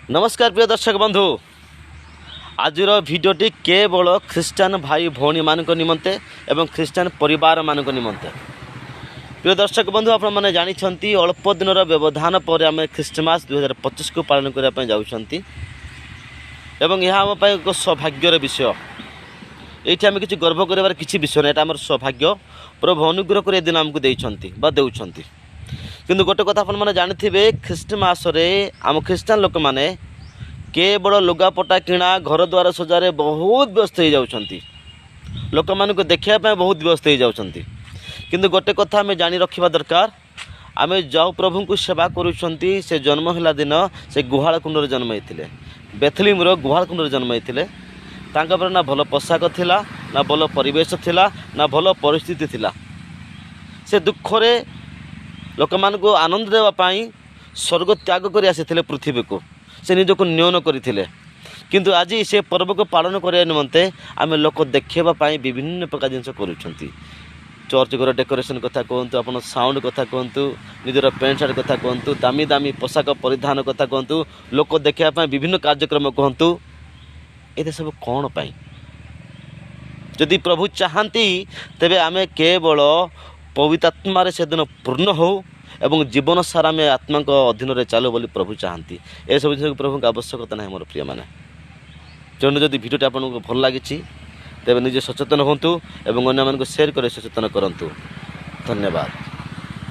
ନମସ୍କାର ପ୍ରିୟ ଦର୍ଶକ ବନ୍ଧୁ, ଆଜିର ଭିଡ଼ିଓଟି କେବଳ ଖ୍ରୀଷ୍ଟିଆନ ଭାଇ ଭଉଣୀମାନଙ୍କ ନିମନ୍ତେ ଏବଂ ଖ୍ରୀଷ୍ଟିଆନ ପରିବାରମାନଙ୍କ ନିମନ୍ତେ। ପ୍ରିୟ ଦର୍ଶକ ବନ୍ଧୁ, ଆପଣମାନେ ଜାଣିଛନ୍ତି ଅଳ୍ପ ଦିନର ବ୍ୟବଧାନ ପରେ ଆମେ ଖ୍ରୀଷ୍ଟମାସ 2025କୁ ପାଳନ କରିବା ପାଇଁ ଯାଉଛନ୍ତି ଏବଂ ଏହା ଆମ ପାଇଁ ଏକ ସୌଭାଗ୍ୟର ବିଷୟ। ଏଇଠି ଆମେ କିଛି ଗର୍ବ କରିବାର କିଛି ବିଷୟ ନାହିଁ, ଏଇଟା ଆମର ସୌଭାଗ୍ୟ। ପ୍ରଭୁ ଅନୁଗ୍ରହ କରି ଏ ଦିନ ଆମକୁ ଦେଇଛନ୍ତି ବା ଦେଉଛନ୍ତି। କିନ୍ତୁ ଗୋଟେ କଥା ଆପଣମାନେ ଜାଣିଥିବେ, ଖ୍ରୀଷ୍ଟମାସରେ ଆମ ଖ୍ରୀଷ୍ଟିଆନ ଲୋକମାନେ କେବଳ ଲୁଗାପଟା କିଣା, ଘର ଦ୍ୱାର ସଜାରେ ବହୁତ ବ୍ୟସ୍ତ ହେଇଯାଉଛନ୍ତି, ଲୋକମାନଙ୍କୁ ଦେଖିବା ପାଇଁ ବହୁତ ବ୍ୟସ୍ତ ହେଇଯାଉଛନ୍ତି। କିନ୍ତୁ ଗୋଟେ କଥା ଆମେ ଜାଣି ରଖିବା ଦରକାର, ଆମେ ଯେଉଁ ପ୍ରଭୁଙ୍କୁ ସେବା କରୁଛନ୍ତି ସେ ଜନ୍ମ ହେଲା ଦିନ ସେ ଗୁହାଳ କୁଣ୍ଡରେ ଜନ୍ମ ହେଇଥିଲେ, ବେଥଲିମର ଗୁହାଳ କୁଣ୍ଡରେ ଜନ୍ମ ହେଇଥିଲେ। ତାଙ୍କ ଉପରେ ନା ଭଲ ପୋଷାକ ଥିଲା, ନା ଭଲ ପରିବେଶ ଥିଲା, ନା ଭଲ ପରିସ୍ଥିତି ଥିଲା। ସେ ଦୁଃଖରେ ଲୋକମାନଙ୍କୁ ଆନନ୍ଦ ଦେବା ପାଇଁ ସ୍ୱର୍ଗ ତ୍ୟାଗ କରି ଆସିଥିଲେ ପୃଥିବୀକୁ, ସେ ନିଜକୁ ନ୍ୟୁନ କରିଥିଲେ। କିନ୍ତୁ ଆଜି ସେ ପର୍ବକୁ ପାଳନ କରିବା ନିମନ୍ତେ ଆମେ ଲୋକ ଦେଖାଇବା ପାଇଁ ବିଭିନ୍ନ ପ୍ରକାର ଜିନିଷ କରୁଛନ୍ତି। ଚର୍ଚ୍ଚ ଘର ଡେକୋରେସନ୍ କଥା କୁହନ୍ତୁ, ଆପଣ ସାଉଣ୍ଡ କଥା କୁହନ୍ତୁ, ନିଜର ପ୍ୟାଣ୍ଟ ସାର୍ଟ କଥା କୁହନ୍ତୁ, ଦାମୀ ଦାମୀ ପୋଷାକ ପରିଧାନ କଥା କୁହନ୍ତୁ, ଲୋକ ଦେଖିବା ପାଇଁ ବିଭିନ୍ନ କାର୍ଯ୍ୟକ୍ରମ କୁହନ୍ତୁ, ଏତେ ସବୁ କ'ଣ ପାଇଁ? ଯଦି ପ୍ରଭୁ ଚାହାନ୍ତି ତେବେ ଆମେ କେବଳ ପବିତ୍ର ଆତ୍ମାରେ ସେଦିନ ପୂର୍ଣ୍ଣ ହେଉ ଏବଂ ଜୀବନ ସାରା ଆମେ ଆତ୍ମାଙ୍କ ଅଧୀନରେ ଚାଲୁ ବୋଲି ପ୍ରଭୁ ଚାହାନ୍ତି। ଏସବୁ ଜିନିଷକୁ ପ୍ରଭୁଙ୍କ ଆବଶ୍ୟକତା ନାହିଁ ମୋର ପ୍ରିୟମାନେ। ତେଣୁ ଯଦି ଭିଡ଼ିଓଟି ଆପଣଙ୍କୁ ଭଲ ଲାଗିଛି ତେବେ ନିଜେ ସଚେତନ ହୁଅନ୍ତୁ ଏବଂ ଅନ୍ୟମାନଙ୍କୁ ସେୟାର କରି ସଚେତନ କରନ୍ତୁ। ଧନ୍ୟବାଦ।